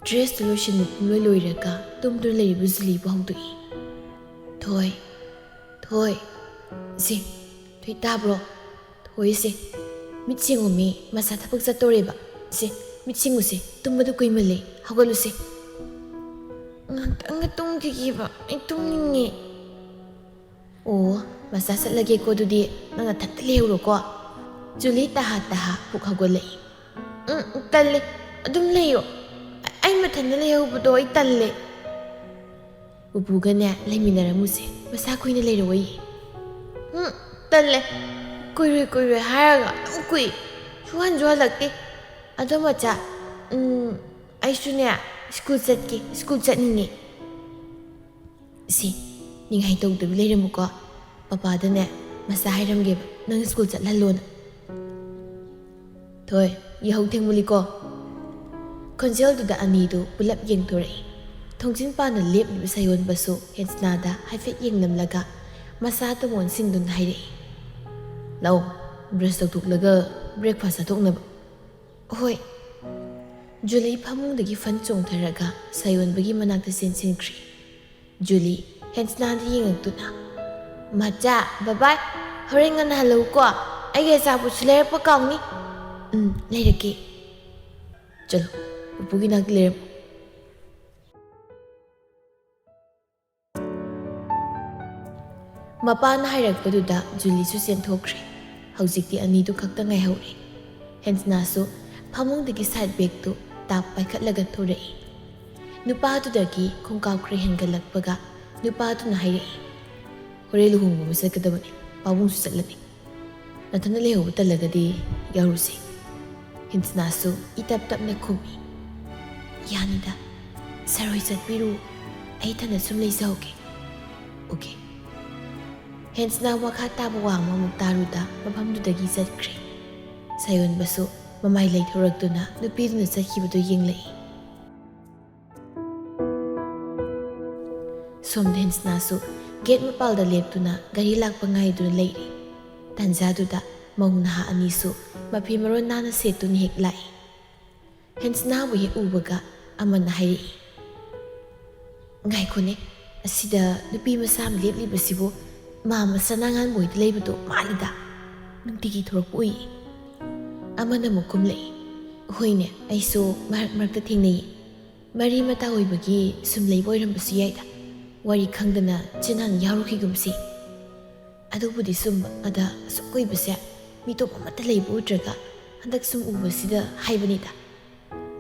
ꯗ꯭ꯔꯦꯁꯇꯨ ꯂꯣꯏꯁꯤꯟꯕ ꯄꯨꯝꯂꯣꯏ ꯂꯣꯏꯔꯒ ꯇꯨꯝꯗꯨꯅ ꯂꯩꯔꯤꯕ ꯖꯨꯂꯤꯕꯨ ꯍꯧꯗꯣꯛꯏ꯫ "ꯊꯣꯏ, ꯊꯣꯏ, ꯁꯦ, ꯊꯣꯏ ꯇꯥꯕ꯭ꯔꯣ? ꯊꯣꯏꯁꯦ, ꯃꯤꯠ ꯁꯤꯡꯉꯨꯃꯤ, ꯃꯁꯥ ꯊꯕꯛ ꯆꯠꯇꯣꯔꯦꯕ꯫ ꯁꯦ, ꯃꯤꯠ ꯁꯤꯡꯉꯨꯁꯦ, ꯇꯨꯝꯕꯗꯨ ꯀꯨꯏꯃꯜꯂꯦ, ꯍꯧꯒꯠꯂꯨꯁꯦ꯫" "ꯉꯥꯛꯇꯪꯒ ꯇꯨꯝꯈꯤꯒꯦꯕ, ꯑꯩ ꯇꯨꯝꯅꯤꯡꯉꯦ꯫" "ꯑꯣ, ꯃꯁꯥ ꯆꯠꯂꯒꯦꯀꯣ, ꯑꯗꯨꯗꯤ ꯅꯪ ꯅꯊꯟꯇ ꯂꯩꯍꯧꯔꯣꯀꯣ꯫" ꯖꯨꯂꯤ ꯇꯍꯥ ꯇꯍꯥ ꯄꯨꯛ ꯍꯧꯒꯠꯂꯛꯏ꯫ "ꯎꯝ, ꯇꯜꯂꯦ, ꯑꯗꯨꯝ ꯂꯩꯌꯣ꯫ ꯑꯩ ꯃꯊꯟꯇ ꯂꯩꯍꯧꯕꯗꯣ ꯑꯩ ꯇꯜꯂꯦ꯫" "ꯄꯨꯄꯨꯒꯅꯦ ꯂꯩꯃꯤꯟꯅꯔꯝꯃꯨꯁꯦ, ꯃꯁꯥ ꯀꯨꯏꯅ ꯂꯩꯔꯛꯑꯣꯏꯌꯦ꯫" "ꯎꯝ, ꯇꯜꯂꯦ, ꯀꯨꯏꯔꯣꯏ ꯀꯨꯏꯔꯣꯏ ꯍꯥꯏꯔꯒ ꯑꯗꯨꯝ ꯀꯨꯏ, ꯁꯨꯍꯟꯁꯨ ꯍꯜꯂꯛꯇꯦ꯫ ꯑꯗꯣ ꯃꯆꯥ, ꯎꯝ, ꯑꯩꯁꯨꯅꯦ ꯁ꯭ꯀꯨꯜ ꯆꯠꯀꯦ, ꯁ꯭ꯀꯨꯜ ꯆꯠꯅꯤꯡꯉꯦ꯫" "ꯁꯤ, ꯅꯤꯡꯉꯥꯏ ꯇꯧꯗꯕꯤ ꯂꯩꯔꯝꯃꯨꯀꯣ꯫ ꯄꯄꯥꯗꯅꯦ ꯃꯆꯥ ꯍꯥꯏꯔꯝꯒꯦꯕ, ꯅꯪ ꯁ꯭ꯀꯨꯜ ꯆꯠꯍꯜꯂꯣꯅ꯫" "ꯊꯣꯏ, ꯌꯥꯍꯧ ꯊꯦꯡꯃꯜꯂꯤꯀꯣ꯫" ꯈꯣꯟꯖꯦꯜꯗꯨꯗ ꯑꯅꯤꯗꯨ ꯄꯨꯂꯞ ꯌꯦꯡꯊꯣꯔꯛꯏ꯫ ꯊꯣꯡꯖꯤꯟ ꯄꯥꯅ ꯂꯦꯞꯂꯤꯕ ꯁꯌꯣꯟꯕꯁꯨ ꯍꯦꯟꯁꯅꯥꯗ ꯍꯥꯏꯐꯦꯠ ꯌꯦꯡꯂꯝꯂꯒ ꯃꯁꯥ ꯇꯣꯡ ꯑꯣꯟꯁꯤꯟꯗꯨꯅ ꯍꯥꯏꯔꯛꯏ, ꯂꯥꯛꯑꯣ, brush ꯇꯧꯊꯣꯛꯂꯒ breakfast ꯆꯥꯊꯣꯛꯅꯕ꯫ ꯍꯣꯏ꯫ ꯖꯨꯂꯤ ꯐꯃꯨꯡꯗꯒꯤ ꯐꯟ ꯆꯣꯡꯊꯔꯒ ꯁꯥꯌꯣꯟꯕꯒꯤ ꯃꯅꯥꯛꯇ ꯆꯦꯟꯁꯤꯟꯈ꯭ꯔꯦ꯫ ꯖꯨꯂꯤ ꯍꯦꯟꯁꯅꯥꯗ ꯌꯦꯡꯉꯛꯇꯨꯅ, "ꯃꯆꯥ, ꯕꯕꯥꯏ, ꯍꯣꯔꯦꯟ ꯉꯟꯅ ꯍꯜꯂꯛꯎꯀꯣ꯫ ꯑꯩꯒꯤ ꯑꯆꯥꯄꯣꯠꯁꯨ ꯂꯩꯔꯛꯄ ꯀꯥꯎꯅꯤ꯫" "ꯎꯝ, ꯂꯩꯔꯛꯀꯦ꯫ ꯆꯠꯂꯣ, ꯄꯨꯄꯨꯒꯤ ꯅꯥꯛꯇ ꯂꯩꯔꯝꯃꯣ꯫" ꯃꯄꯥꯅ ꯍꯥꯏꯔꯛꯄꯗꯨꯗ ꯖꯨꯂꯤꯁꯨ ꯆꯦꯟꯊꯣꯛꯈ꯭ꯔꯦ꯫ ꯍꯧꯖꯤꯛꯇꯤ ꯑꯅꯤꯗꯨ ꯈꯛꯇ ꯉꯥꯏꯍꯧꯔꯦ꯫ ꯍꯦꯟꯁꯅꯥꯁꯨ ꯐꯃꯨꯡꯗꯒꯤ side bagꯇꯨ ꯇꯥꯞ ꯄꯥꯏꯈꯠꯂꯒ ꯊꯣꯔꯛꯏ꯫ ꯅꯨꯄꯥꯗꯨꯗꯒꯤ ꯈꯣꯡꯀꯥꯎ ꯈꯔ ꯍꯦꯟꯒꯠꯂꯛꯄꯒ ꯅꯨꯄꯥꯗꯨꯅ ꯍꯥꯏꯔꯛꯏ, "ꯍꯣꯔꯦꯟ ꯂꯨꯍꯣꯡꯕ ꯑꯃ ꯆꯠꯀꯗꯕꯅꯤ, ꯄꯥꯕꯨꯡꯁꯨ ꯆꯠꯂꯅꯤ꯫ ꯅꯊꯟꯗ ꯂꯩꯍꯧꯕ ꯇꯜꯂꯒꯗꯤ ꯌꯥꯎꯔꯨꯁꯦ꯫" ꯍꯦꯟꯁꯅꯥꯁꯨ ꯏꯇꯞ ꯇꯞꯅ ꯈꯨꯝꯃꯤ, "ꯌꯥꯅꯤꯗ, ꯁꯥꯔ ꯍꯣꯏ ꯆꯠꯄꯤꯔꯨ, ꯑꯩ ꯏꯊꯟꯗ ꯁꯨꯝ ꯂꯩꯖꯍꯧꯒꯦ꯫" "ꯑꯣꯀꯦ꯫" ꯍꯦꯟꯁꯅꯥ ꯃꯈꯥ ꯇꯥꯕ ꯋꯥ ꯑꯃꯃꯨꯛ ꯇꯥꯔꯨꯗ ꯃꯐꯝꯗꯨꯗꯒꯤ ꯆꯠꯈ꯭ꯔꯦ꯫ ꯁꯥꯌꯣꯟꯕꯁꯨ ꯃꯃꯥꯏ ꯂꯩꯊꯣꯔꯛꯇꯨꯅ ꯅꯨꯄꯤꯗꯨꯅ ꯆꯠꯈꯤꯕꯗꯨ ꯌꯦꯡꯂꯛꯏ꯫ ꯁꯣꯝꯗ ꯍꯦꯟꯁꯅꯥꯁꯨ gate ꯃꯄꯥꯜꯗ ꯂꯦꯞꯇꯨꯅ ꯒꯥꯔꯤ ꯂꯥꯛꯄ ꯉꯥꯏꯗꯨꯅ ꯂꯩꯔꯤ꯫ ꯇꯥꯟꯖꯥꯗꯨꯗ ꯃꯧ ꯅꯍꯥ ꯑꯅꯤꯁꯨ ꯃꯐꯤ ꯃꯔꯣꯟ ꯅꯥꯟꯅ ꯁꯦꯠꯇꯨꯅ ꯍꯦꯛ ꯂꯥꯛꯏ꯫ ꯍꯦꯟꯁꯅꯥꯕꯨ ꯍꯦꯛ ꯎꯕꯒ ꯑꯃꯅ ꯍꯥꯏꯔꯛꯏ, "ꯉꯥꯏꯈꯣꯅꯦ, ꯑꯁꯤꯗ ꯅꯨꯄꯤ ꯃꯆꯥ ꯑꯃ ꯂꯦꯞꯂꯤꯕꯁꯤꯕꯨ ꯃꯥ ꯃꯆꯥ ꯅꯥꯉꯥꯟꯕ ꯍꯣꯏꯗ ꯂꯩꯕꯗꯣ ꯃꯥꯜꯂꯤꯗ, ꯅꯨꯡꯇꯤꯒꯤ ꯊꯣꯔꯛꯄ ꯎꯏ꯫" ꯑꯃꯅ ꯑꯃꯨꯛ ꯈꯨꯝꯂꯛꯏ, "ꯍꯣꯏꯅꯦ, ꯑꯩꯁꯨ ꯃꯔꯛ ꯃꯔꯛꯇ ꯊꯦꯡꯅꯩ꯫ ꯃꯔꯤ ꯃꯇꯥ ꯑꯣꯏꯕꯒꯤ ꯁꯨꯝ ꯂꯩꯕ ꯑꯣꯏꯔꯝꯕꯁꯨ ꯌꯥꯏꯗ꯫ ꯋꯥꯔꯤ ꯈꯪꯗꯅ ꯆꯤꯟꯍꯥꯟ ꯌꯥꯎꯔꯨꯈꯤꯒꯨꯝꯁꯤ꯫" ꯑꯗꯨꯕꯨꯗꯤ ꯆꯨꯝꯕ, ꯑꯗ ꯑꯁꯨꯛ ꯀꯨꯏꯕꯁꯦ ꯃꯤꯇꯣꯞ ꯑꯃꯠꯇ ꯂꯩꯕ ꯎꯗ꯭ꯔꯒ ꯍꯟꯗꯛ ꯁꯨꯝ ꯎꯕꯁꯤꯗ ꯍꯥꯏꯕꯅꯤꯗ꯫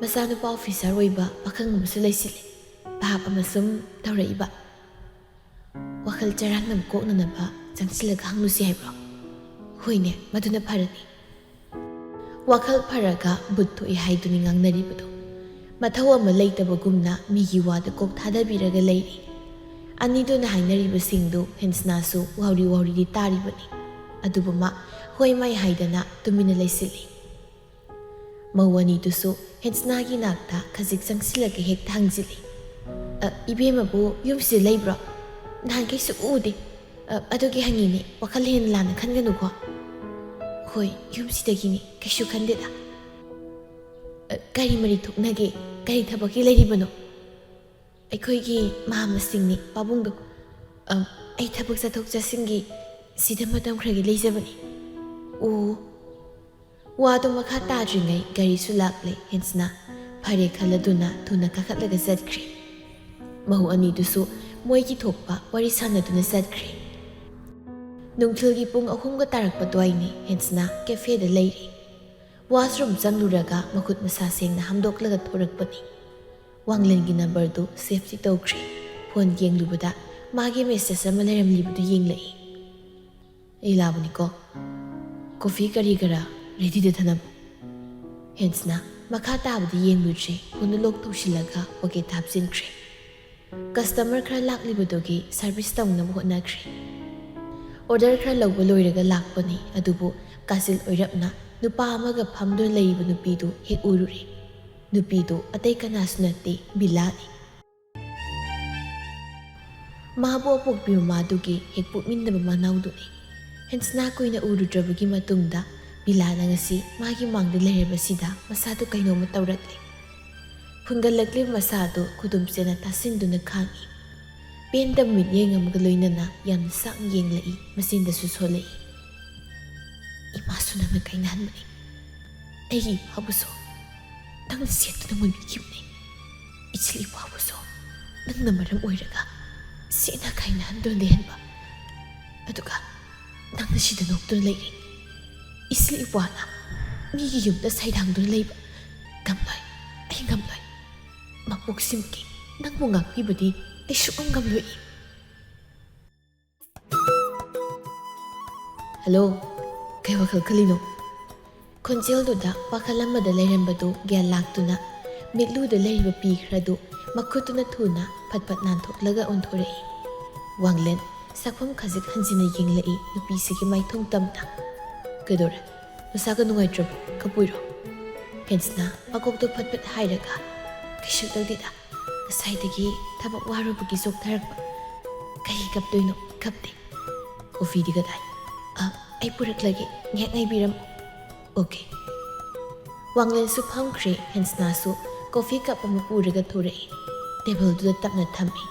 ꯃꯆꯥꯅꯨꯄꯥ officer ꯑꯣꯏꯕ ꯄꯥꯈꯪ ꯑꯃꯁꯨ ꯂꯩꯁꯤꯜꯂꯦ꯫ ꯚꯥꯞ ꯑꯃ ꯁꯨꯝ ꯇꯧꯔꯛꯏꯕ꯫ ꯋꯥꯈꯜ ꯆꯔꯥꯡꯅꯕ ꯀꯣꯛꯅꯅꯕ ꯆꯪꯁꯤꯜꯂꯒ ꯍꯪꯂꯨꯁꯤ ꯍꯥꯏꯕ꯭ꯔꯣ? ꯍꯣꯏꯅꯦ, ꯃꯗꯨꯅ ꯐꯔꯅꯤ꯫ ꯋꯥꯈꯜ ꯐꯔꯒ ꯕꯨꯠ ꯊꯣꯛꯏ ꯍꯥꯏꯗꯨꯅꯤ ꯉꯥꯡꯅꯔꯤꯕꯗꯣ꯫ ꯃꯊꯧ ꯑꯃ ꯂꯩꯇꯕꯒꯨꯝꯅ ꯃꯤꯒꯤ ꯋꯥꯗ ꯀꯣꯛ ꯊꯥꯗꯕꯤꯔꯒ ꯂꯩꯔꯤ꯫ ꯑꯅꯤꯗꯨꯅ ꯍꯥꯏꯅꯔꯤꯕꯁꯤꯡꯗꯨ ꯍꯦꯟꯁꯅꯥꯁꯨ ꯋꯥꯎꯔꯤ ꯋꯥꯎꯔꯤꯗꯤ ꯇꯥꯔꯤꯕꯅꯤ꯫ ꯑꯗꯨꯕꯨ ꯃꯥ ꯍꯣꯏ ꯃꯥꯏ ꯍꯥꯏꯗꯅ ꯇꯨꯃꯤꯟꯅ ꯂꯩꯁꯤꯜꯂꯤ꯫ ꯃꯧ ꯑꯅꯤꯗꯨꯁꯨ ꯍꯦꯟꯁꯅꯥꯒꯤ ꯅꯥꯛꯇ ꯈꯖꯤꯛ ꯆꯪꯁꯤꯜꯂꯒ ꯍꯦꯛꯇ ꯍꯪꯖꯤꯜꯂꯤ꯫ "ꯑ, ꯏꯕꯦꯝꯃꯕꯨ ꯌꯨꯝꯁꯤꯗ ꯂꯩꯕ꯭ꯔꯣ? ꯅꯍꯥꯟꯈꯩ ꯁꯨꯛꯎ ꯎꯗꯦ꯫ ꯑ, ꯑꯗꯨꯒꯤ ꯍꯪꯉꯤꯅꯦ, ꯋꯥꯈꯜ ꯍꯦꯟꯅ ꯂꯥꯟꯅ ꯈꯟꯒꯅꯨꯀꯣ꯫" ꯍꯣꯏ, ꯌꯨꯝꯁꯤꯗꯒꯤꯅꯤ, ꯀꯩꯁꯨ ꯈꯟꯗꯦꯗ꯫ "ꯑ, ꯀꯔꯤ ꯃꯔꯤ ꯊꯣꯛꯅꯒꯦ? ꯀꯔꯤ ꯊꯕꯛꯀꯤ ꯂꯩꯔꯤꯕꯅꯣ?" "ꯑꯩꯈꯣꯏꯒꯤ ꯃꯍꯥ ꯃꯁꯤꯡꯅꯤ, ꯄꯥꯕꯨꯡꯗꯣ꯫ ꯑ, ꯑꯩ ꯊꯕꯛ ꯆꯠꯊꯣꯛ ꯆꯠꯁꯤꯟꯒꯤ ꯁꯤꯗ ꯃꯇꯝ ꯈꯔꯒꯤ ꯂꯩꯖꯕꯅꯤ꯫" ꯑꯣ꯫ ꯋꯥꯗꯨ ꯃꯈꯥ ꯇꯥꯗ꯭ꯔꯤꯉꯩ ꯒꯥꯔꯤꯁꯨ ꯂꯥꯛꯂꯦ꯫ ꯍꯦꯟꯁꯅ ꯐꯔꯦ ꯈꯜꯂꯗꯨꯅ ꯊꯨꯅ ꯀꯥꯈꯠꯂꯒ ꯆꯠꯈ꯭ꯔꯦ꯫ ꯃꯧ ꯑꯅꯤꯗꯨꯁꯨ ꯃꯣꯏꯒꯤ ꯊꯣꯛꯄ ꯋꯥꯔꯤ ꯁꯥꯟꯅꯗꯨꯅ ꯆꯠꯈ꯭ꯔꯦ꯫ ꯅꯨꯡꯊꯤꯜꯒꯤ ꯄꯨꯡ ꯑꯍꯨꯝꯒ ꯇꯥꯔꯛꯄ ꯑꯗꯨꯋꯥꯏꯅꯤ꯫ ꯍꯦꯟꯁꯅ ꯀꯦꯐꯦꯗ ꯂꯩꯔꯤ꯫ ꯋꯥꯁꯔꯨꯝ ꯆꯪꯂꯨꯔꯒ ꯃꯈꯨꯠ ꯃꯁꯥ ꯁꯦꯡꯅ ꯍꯥꯝꯗꯣꯛꯂꯒ ꯊꯣꯔꯛꯄꯅꯤ꯫ ꯋꯥꯡꯂꯦꯟꯒꯤ ꯅꯝꯕꯔꯗꯨ ꯁꯦꯞꯇꯤ ꯇꯧꯈ꯭ꯔꯦ꯫ ꯐꯣꯟ ꯌꯦꯡꯂꯨꯕꯗ ꯃꯥꯒꯤ ꯃꯦꯁꯦꯖ ꯑꯃ ꯂꯩꯔꯝꯂꯤꯕꯗꯨ ꯌꯦꯡꯂꯛꯏ꯫ "ꯑꯩ ꯂꯥꯛꯑꯕꯅꯤꯀꯣ꯫ ꯀꯣꯐꯤ ꯀꯔꯤ ꯀꯔꯥ ꯔꯦꯗꯤꯗ ꯊꯅꯝꯃꯨ꯫" ꯍꯦꯟꯁꯅ ꯃꯈꯥ ꯇꯥꯕꯗꯤ ꯌꯦꯡꯂꯨꯗ꯭ꯔꯦ꯫ ꯐꯣꯟꯗꯨ ꯂꯣꯛ ꯇꯧꯁꯤꯜꯂꯒ ꯄꯣꯀꯦꯠꯇ ꯍꯥꯞꯆꯤꯟꯈ꯭ꯔꯦ꯫ ꯀꯁꯇꯃꯔ ꯈꯔ ꯂꯥꯛꯂꯤꯕꯗꯨꯒꯤ ꯁꯥꯔꯚꯤꯁ ꯇꯧꯅꯕ ꯍꯣꯠꯅꯈ꯭ꯔꯦ꯫ ꯑꯣꯔꯗꯔ ꯈꯔ ꯂꯧꯕ ꯂꯣꯏꯔꯒ ꯂꯥꯛꯄꯅꯤ, ꯑꯗꯨꯕꯨ ꯀꯥꯖꯤꯜ ꯑꯣꯏꯔꯞꯅ ꯅꯨꯄꯥ ꯑꯃꯒ ꯐꯝꯗꯨꯅ ꯂꯩꯔꯤꯕ ꯅꯨꯄꯤꯗꯨ ꯍꯦꯛ ꯎꯔꯨꯔꯦ꯫ ꯅꯨꯄꯤꯗꯨ ꯑꯇꯩ ꯀꯅꯥꯁꯨ ꯅꯠꯇꯦ, ꯕꯤꯂꯥꯅꯤ꯫ ꯃꯍꯥꯛꯄꯨ ꯑꯄꯣꯛꯄꯤ ꯃꯃꯥꯗꯨꯒꯤ ꯍꯦꯛ ꯄꯣꯛꯃꯤꯟꯅꯕ ꯃꯅꯥꯎꯗꯨꯅꯤ꯫ ꯍꯦꯟꯁꯅꯥ ꯀꯨꯏꯅ ꯎꯔꯨꯗ꯭ꯔꯕꯒꯤ ꯃꯇꯨꯡꯗ ꯕꯤꯂꯥꯅ ꯉꯁꯤ ꯃꯥꯒꯤ ꯃꯥꯡꯗ ꯂꯩꯔꯕꯁꯤꯗ ꯃꯁꯥꯗꯨ ꯀꯩꯅꯣꯝꯃ ꯇꯧꯔꯛꯂꯦ꯫ ꯐꯨꯟꯒꯠꯂꯛꯂꯤꯕ ꯃꯁꯥꯗꯨ ꯈꯨꯗꯨꯝ ꯆꯦꯠꯅ ꯇꯥꯁꯤꯟꯗꯨꯅ ꯈꯥꯡꯏ꯫ ꯄꯦꯟꯗꯕ ꯃꯤꯠꯌꯦꯡ ꯑꯃꯒ ꯂꯣꯏꯅꯅ ꯌꯥꯝꯅ ꯁꯥꯡꯅ ꯌꯦꯡꯂꯛꯏ, ꯃꯆꯤꯟꯗꯁꯨ ꯁꯣꯜꯂꯛꯏ꯫ "ꯏꯃꯥꯁꯨ ꯅꯪꯅ ꯀꯥꯏꯅꯍꯟꯕꯅꯤ꯫ ꯑꯩꯒꯤ ꯏꯄꯥꯕꯨꯁꯨ ꯅꯪꯅ ꯁꯦꯠꯇꯨꯅ ꯃꯨꯟꯕꯤꯈꯤꯕꯅꯤ꯫ ꯏꯆꯤꯜ ꯏꯄꯥꯕꯨꯁꯨ ꯅꯪꯅ ꯃꯔꯝ ꯑꯣꯏꯔꯒ ꯁꯦꯠꯅ ꯀꯥꯏꯅꯍꯟꯗꯨꯅ ꯂꯩꯍꯟꯕ꯫ ꯑꯗꯨꯒ ꯅꯪꯅ ꯁꯤꯗ ꯅꯣꯛꯇꯨꯅ ꯂꯩꯔꯤ꯫ ꯏꯆꯤꯜ ꯏꯄꯥꯅ ꯃꯤꯒꯤ ꯌꯨꯝꯗ ꯁꯩꯗꯥꯡꯗꯨꯅ ꯂꯩꯕ꯫ ꯉꯝꯂꯣꯏ, ꯑꯩ ꯉꯝꯂꯣꯏ꯫ ꯃꯄꯣꯛꯁꯤꯃꯒꯤ ꯅꯪꯕꯨ ꯉꯥꯛꯄꯤꯕꯗꯤ ꯑꯩ ꯁꯨꯛꯉꯝ ꯉꯝꯂꯣꯏ꯫" "ꯍꯜꯂꯣ, ꯀꯩ ꯋꯥꯈꯜ ꯈꯜꯂꯤꯅꯣ?" ꯈꯣꯟꯖꯦꯜꯗꯨꯗ ꯋꯥꯈꯜ ꯑꯃꯗ ꯂꯩꯔꯝꯕꯗꯨ ꯒ꯭ꯌꯥꯟ ꯂꯥꯛꯇꯨꯅ ꯃꯤꯠꯂꯨꯗ ꯂꯩꯔꯤꯕ ꯄꯤ ꯈꯔꯗꯨ ꯃꯈꯨꯠꯇꯨꯅ ꯊꯨꯅ ꯐꯠ ꯐꯠ ꯅꯥꯟꯊꯣꯛꯂꯒ ꯑꯣꯟꯊꯣꯔꯛꯏ꯫ ꯋꯥꯡꯂꯦꯟ ꯁꯛꯐꯝ ꯈꯖꯤꯛ ꯍꯟꯖꯤꯟꯅ ꯌꯦꯡꯂꯛꯏ ꯅꯨꯄꯤꯁꯤꯒꯤ ꯃꯥꯏꯊꯣꯡ ꯇꯝꯅ꯫ "ꯀꯩꯗꯧꯔꯦ? ꯅꯁꯥꯒ ꯅꯨꯡꯉꯥꯏꯇ꯭ꯔꯕꯣ? ꯀꯞꯄꯨꯏꯔꯣ?" ꯍꯦꯟꯁꯅ ꯃꯀꯣꯛꯇꯨ ꯐꯠ ꯐꯠ ꯍꯥꯏꯔꯒ, "ꯀꯩꯁꯨ ꯇꯧꯗꯦꯗ, ꯉꯁꯥꯏꯗꯒꯤ ꯊꯕꯛ ꯋꯥꯔꯨꯕꯒꯤ ꯆꯣꯛꯊꯔꯛꯄ꯫ ꯀꯩ ꯀꯞꯇꯣꯏꯅꯣ? ꯀꯞꯇꯦ꯫" "ꯀꯣꯐꯤꯗꯤ ꯀꯗꯥꯏ?" "ꯑ, ꯑꯩ ꯄꯨꯔꯛꯂꯒꯦ, ꯉꯥꯏꯍꯥꯛ ꯉꯥꯏꯕꯤꯔꯝꯃꯨ꯫ ꯑꯣꯀꯦ꯫ ꯋꯥꯡꯂꯦꯟꯁꯨ ꯐꯝꯈ꯭ꯔꯦ, ꯍꯦꯟꯁꯅꯥꯁꯨ ꯀꯣꯐꯤ ꯀꯞ ꯑꯃ ꯄꯨꯔꯒ ꯊꯣꯔꯛꯏ꯫ ꯇꯦꯕꯜꯗꯨꯗ ꯇꯞꯅ ꯊꯝꯃꯤ꯫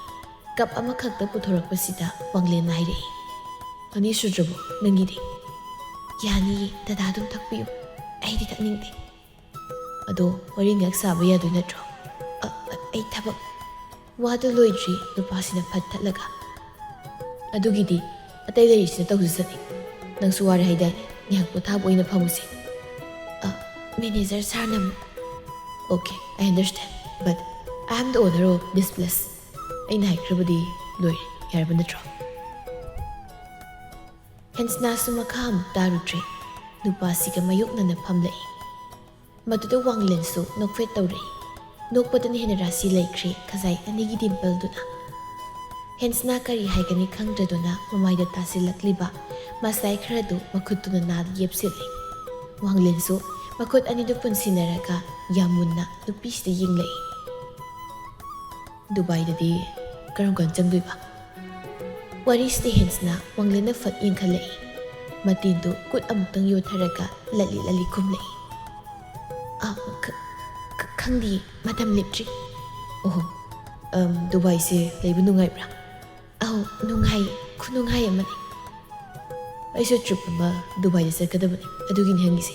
ꯀꯞ ꯑꯃꯈꯛꯇ ꯄꯨꯊꯣꯔꯛꯄꯁꯤꯗ ꯋꯥꯡꯂꯦꯟꯅ ꯍꯥꯏꯔꯛꯏ, "ꯑꯅꯤ ꯁꯨꯗ꯭ꯔꯕꯣ ꯅꯪꯒꯤꯗꯤ?" "ꯌꯥꯅꯤꯌꯦ, ꯗꯗꯥ ꯑꯗꯨꯝ ꯊꯛꯄꯤꯌꯨ, ꯑꯩꯗꯤ ꯊꯛꯅꯤꯡꯗꯦ꯫" "ꯑꯗꯣ ꯋꯥꯔꯤ ꯉꯥꯏꯍꯥꯛ ꯁꯥꯕ ꯌꯥꯗꯣꯏ ꯅꯠꯇ꯭ꯔꯣ?" "ꯑ, ꯑ, ꯑꯩ ꯊꯕꯛ꯫" ꯋꯥꯗꯨ ꯂꯣꯏꯗ꯭ꯔꯤ ꯅꯨꯄꯥꯁꯤꯅ ꯐꯠ ꯊꯠꯂꯒ, "ꯑꯗꯨꯒꯤꯗꯤ ꯑꯇꯩ ꯂꯩꯔꯤꯁꯤꯅ ꯇꯧꯖꯁꯅꯤ꯫ ꯅꯪꯁꯨ ꯋꯥꯔꯦ ꯍꯥꯏꯗꯥꯏꯅꯦ, ꯉꯥꯏꯍꯥꯛ ꯄꯣꯊꯥꯕ ꯑꯣꯏꯅ ꯐꯝꯃꯨꯁꯦ꯫" "ꯑ, ꯃꯦꯅꯦꯖꯔ ꯁꯥꯔꯅ ꯑꯃꯨꯛ꯫" "Okay, I understand, but I am the owner of this place꯫ ꯑꯩꯅ ꯍꯥꯏꯈ꯭ꯔꯕꯗꯤ ꯂꯣꯏꯔꯦ, ꯌꯥꯔꯕ ꯅꯠꯇ꯭ꯔꯣ?" ꯍꯦꯟꯁꯅꯥꯁꯨ ꯃꯈꯥ ꯑꯃꯨꯛ ꯇꯥꯔꯨꯗ꯭ꯔꯦ꯫ ꯅꯨꯄꯥꯁꯤꯒ ꯃꯥꯌꯣꯛꯅꯅ ꯐꯝꯂꯛꯏ꯫ ꯃꯗꯨꯗ ꯋꯥꯡꯂꯦꯟꯁꯨ ꯅꯣꯛꯐꯦꯠ ꯇꯧꯔꯛꯏ꯫ ꯅꯣꯛꯄꯗꯅ ꯍꯦꯟꯅ ꯔꯥꯁꯤ ꯂꯩꯈ꯭ꯔꯦ ꯈꯖꯥꯏ ꯑꯅꯤꯒꯤ ꯗꯤꯝꯄꯜꯗꯨꯅ꯫ ꯍꯦꯟꯁꯅꯥ ꯀꯔꯤ ꯍꯥꯏꯒꯅꯤ ꯈꯪꯗ꯭ꯔꯗꯨꯅ ꯃꯃꯥꯏꯗ ꯇꯥꯁꯤꯜꯂꯛꯂꯤꯕ ꯃꯁꯥꯏ ꯈꯔꯗꯨ ꯃꯈꯨꯠꯇꯨꯅ ꯅꯥꯗ ꯌꯦꯞꯁꯤꯜꯂꯤ꯫ ꯋꯥꯡꯂꯦꯟꯁꯨ ꯃꯈꯨꯠ ꯑꯅꯤꯗꯨ ꯄꯨꯟꯁꯤꯟꯅꯔꯒ ꯌꯥꯝ ꯃꯨꯟꯅ ꯅꯨꯄꯤꯁꯤꯗ ꯌꯦꯡꯂꯛꯏ꯫ "ꯗꯨꯕꯥꯏꯗꯗꯤ ꯀꯔꯝ ꯀꯥꯟ ꯆꯪꯗꯣꯏꯕ?" ꯋꯥꯔꯤꯁꯤꯗ ꯍꯦꯟꯁꯅꯥ ꯋꯥꯡꯂꯦꯟꯅ ꯐꯠ ꯌꯦꯡꯈꯠꯂꯛꯏ꯫ ꯃꯇꯤꯟꯗꯨ ꯈꯨꯠ ꯑꯃꯨꯛꯇꯪ ꯌꯣꯠꯊꯔꯒ ꯂꯠꯂꯤ ꯂꯠꯂꯤ ꯈꯨꯝꯂꯛꯏ꯫ "ꯑ, ꯈ-, ꯈ-, ꯈꯪꯗꯤꯌꯦ, ꯃꯇꯝ ꯂꯦꯞꯇ꯭ꯔꯤ꯫" "ꯑꯣꯍꯣ, ꯑꯝ, ꯗꯨꯕꯥꯏꯁꯦ ꯂꯩꯕ ꯅꯨꯡꯉꯥꯏꯕ꯭ꯔꯥ?" "ꯑꯧ, ꯅꯨꯡꯉꯥꯏꯌꯦ, ꯈꯨꯅꯨꯡꯉꯥꯏ ꯑꯃꯅꯤ꯫" "ꯑꯩꯁꯨ ꯇ꯭ꯔꯤꯞ ꯑꯃ ꯗꯨꯕꯥꯏꯗ ꯆꯠꯀꯗꯕꯅꯤ, ꯑꯗꯨꯒꯤꯅꯤ ꯍꯪꯉꯤꯁꯦ꯫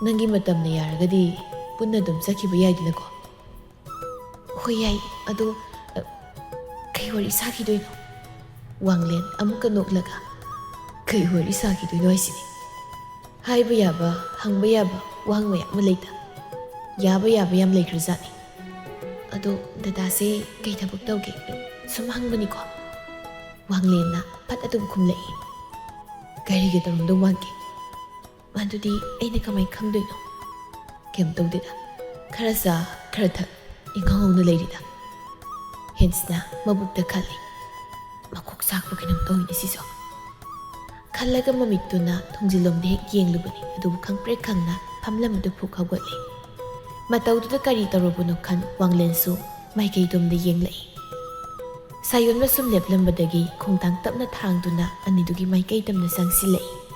ꯅꯪꯒꯤ ꯃꯇꯝꯅ ꯌꯥꯔꯒꯗꯤ ꯄꯨꯟꯅ ꯑꯗꯨꯝ ꯆꯠꯈꯤꯕ ꯌꯥꯏꯗꯅꯀꯣ?" "ꯍꯣꯏ, ꯌꯥꯏ꯫ ꯑꯗꯣ, ꯑ, ꯀꯩ ꯋꯥꯔꯤ ꯁꯥꯈꯤꯗꯣꯏꯅꯣ?" ꯋꯥꯡꯂꯦꯟ ꯑꯃꯨꯛꯀ ꯅꯣꯛꯂꯒ, "ꯀꯩ ꯋꯥꯔꯤ ꯁꯥꯈꯤꯗꯣꯏꯅꯣ ꯍꯥꯏꯁꯤꯗꯤ? ꯍꯥꯏꯕ ꯌꯥꯕ, ꯍꯪꯕ ꯌꯥꯕ ꯋꯥꯍꯪ ꯃꯌꯥꯝ ꯑꯃ ꯂꯩꯗ꯫ ꯌꯥꯕ ꯌꯥꯕ ꯌꯥꯝ ꯂꯩꯈ꯭ꯔꯖꯥꯠꯅꯤ꯫ ꯑꯗꯣ ꯗꯗꯥꯁꯦ ꯀꯩ ꯊꯕꯛ ꯇꯧꯒꯦ? ꯁꯨꯝ ꯍꯪꯕꯅꯤꯀꯣ꯫" ꯋꯥꯡꯂꯦꯟꯅ ꯐꯠ ꯑꯗꯨꯝ ꯈꯨꯝꯂꯛꯏ꯫ "ꯀꯔꯤꯒꯤ ꯇꯧꯔꯝꯗꯧ ꯃꯥꯟꯒꯦ?" "ꯑꯗꯨꯗꯤ ꯑꯩꯅ ꯀꯃꯥꯏ ꯈꯪꯗꯣꯏꯅꯣ?" "ꯀꯩꯝ ꯇꯧꯗꯦꯗ, ꯈꯔ ꯆꯥ, ꯈꯔ ꯊꯛ, ꯏꯪꯈꯪ ꯍꯧꯅ ꯂꯩꯔꯤꯗ꯫" ꯍꯦꯟꯁꯅ ꯃꯕꯨꯛꯇ ꯈꯜꯂꯤ, "ꯃꯀꯣꯛ ꯆꯥꯛꯄ ꯀꯩꯅꯣꯝ ꯇꯧꯏꯅꯦ ꯁꯤꯁꯨ꯫" ꯈꯜꯂꯒ ꯃꯃꯤꯠꯇꯨꯅ ꯊꯣꯡꯖꯤꯜꯂꯣꯝꯗ ꯍꯦꯛ ꯌꯦꯡꯂꯨꯕꯅꯤ, ꯑꯗꯨꯕꯨ ꯈꯪꯄ꯭ꯔꯦꯛ ꯈꯪꯅ ꯐꯝꯂꯝꯕꯗꯨ ꯐꯨꯛ ꯍꯧꯒꯠꯂꯤ꯫ ꯃꯇꯧꯗꯨꯗ ꯀꯔꯤ ꯇꯧꯔꯕꯅꯣ ꯈꯟ ꯋꯥꯡꯂꯦꯟꯁꯨ ꯃꯥꯏꯀꯩꯗꯣꯝꯗ ꯌꯦꯡꯂꯛꯏ꯫ ꯁꯥꯌꯣꯟꯕ ꯁꯨꯝ ꯂꯦꯞꯂꯝꯕꯗꯒꯤ ꯈꯣꯡꯊꯥꯡ ꯇꯞꯅ ꯊꯥꯡꯗꯨꯅ ꯑꯅꯤꯗꯨꯒꯤ ꯃꯥꯏꯀꯩꯗꯝꯗ ꯆꯪꯁꯤꯜꯂꯛꯏ꯫